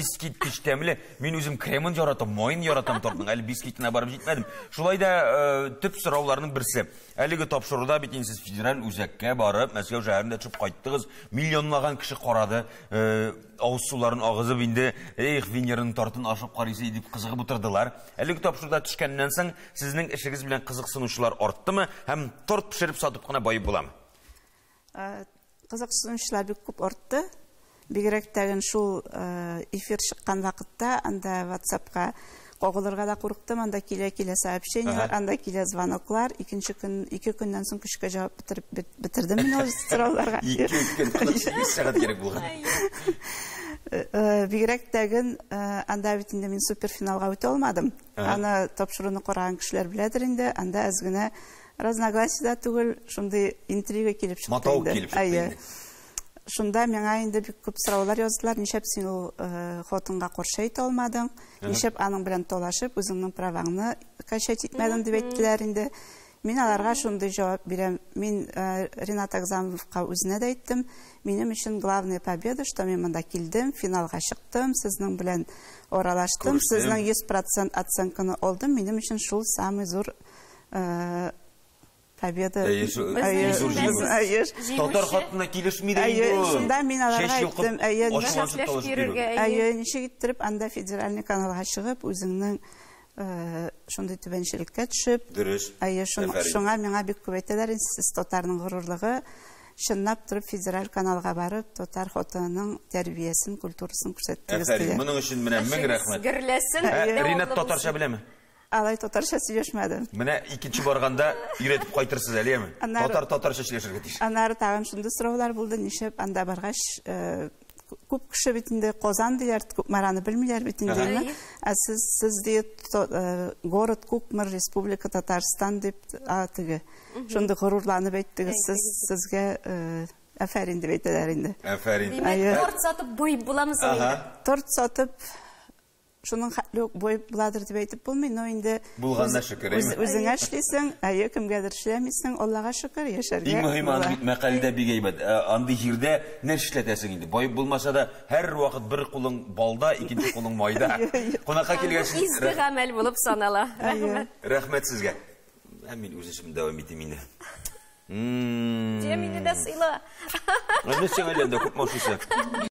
Искиткеч тәмле. Мин үзем кремын яратам, маен яратам тортның. Әле бисквитына барып җитмәдем. Шулай да төп сорауларның берсе. Әлеге тапшыруда бит инде сез федераль үзәккә барып, Мәскәү шәһәрендә төшеп кайттыгыз. Миллионлаган кеше карады. Авыз суларын агызып инде, эх, Венераның тортын ашап карыйсы дип кызыгып утырдылар. Әлеге тапшыруда төшкәннән соң сезнең эшегез белән кызыксынучылар арттымы һәм торт пешереп сатып кына баеп буламы? Кызыксынучылар бик күп артты. Бигрәк тә шул эфир чыккан вакытта анда WhatsAppка кагылырга да курыктым, анда килә-килә сообщениелар, анда килә звоноклар. Икенче көн, 2 көннән соң көчкә җавап бетереп бетердем мин ул сорауларга. 2 көн, 48 сәгать кирәк булган. Бигрәк тә анда бит инде мин суперфиналга үтә алмадым. Аны тапшыруны караган кешеләр беләдер инде, анда әз генә разногласие да түгел, шундый интрига килеп чыкты. Матау килеп чыкты инде. Шунда миңа инде бик күп сораулар яздылар, нишләп син ул хатынга каршы әйтә алмадың, нишләп аның белән талашып, үзеңнең праваңны качать итмәдең дип әйттеләр инде. Мин аларга шундый җавап бирәм. Мин Ринат Агзамовка үзенә дә әйттем. Минем өчен главная победа, что мин монда килдем, финалга чыктым, сезнең белән аралаштым, сезнең 100% оценканы алдым. Минем өчен шул самый зур победа. Татар хатына килешми дә инде ул. Шунда мин аларга әйттем, әйе, ничек иттереп анда федеральный каналга чыгып, үзеңнең шундый түбәнчелеккә төшеп. Дөрес. Әйе, шуңа миңа бик күп әйтәләр, сез татарның горурлыгы, чынлап торып федераль каналга барып, татар хатынының тәрбиясен, культурасын күрсәттегез. Афәрин, моның өчен менә мең рәхмәт. Гөрләсен. Ринат татарча беләме? Алай татарча сөйләшмәдем. Менә икенче барганда өйрәтеп кайтырсыз әле, яме? Татар татарча сөйләшергә тиеш. Аннары тагын шундый сораулар булды, нишләп анда баргач, күп кеше бит инде Казан диләр, Кукмараны белмиләр бит инде. Ә сез ди город Кукмар, Республика Татарстан дип теге. Шундый горурланып әйттегез, сез сезгә афәрин дип әйтәләр инде. Афәрин. Димәк, торт сатып буй буламы соң инде? Торт сатып шуның хәтле үк буй буладыр дип әйтеп булмый, но инде булганына шөкер, әйме? Үзеңә эшлисең, әйе, кемгәдер эшләмисең, Аллага шөкер, яшәргә. Иң мөһиме андый бит мәкаләдә бик әйбәт. Андый җирдә нәрсә эшләтәсең инде? Бай булмаса да, һәр вакыт бер кулың балда, икенче кулың майда. Кунакка килгәч, изге гамәл булып санала. Рәхмәт. Рәхмәт сезгә. Ә мин үз эшемне дәвам итим инде. Дә мине дә сыйла. Менә сиңа әллә күпме ашыйсың.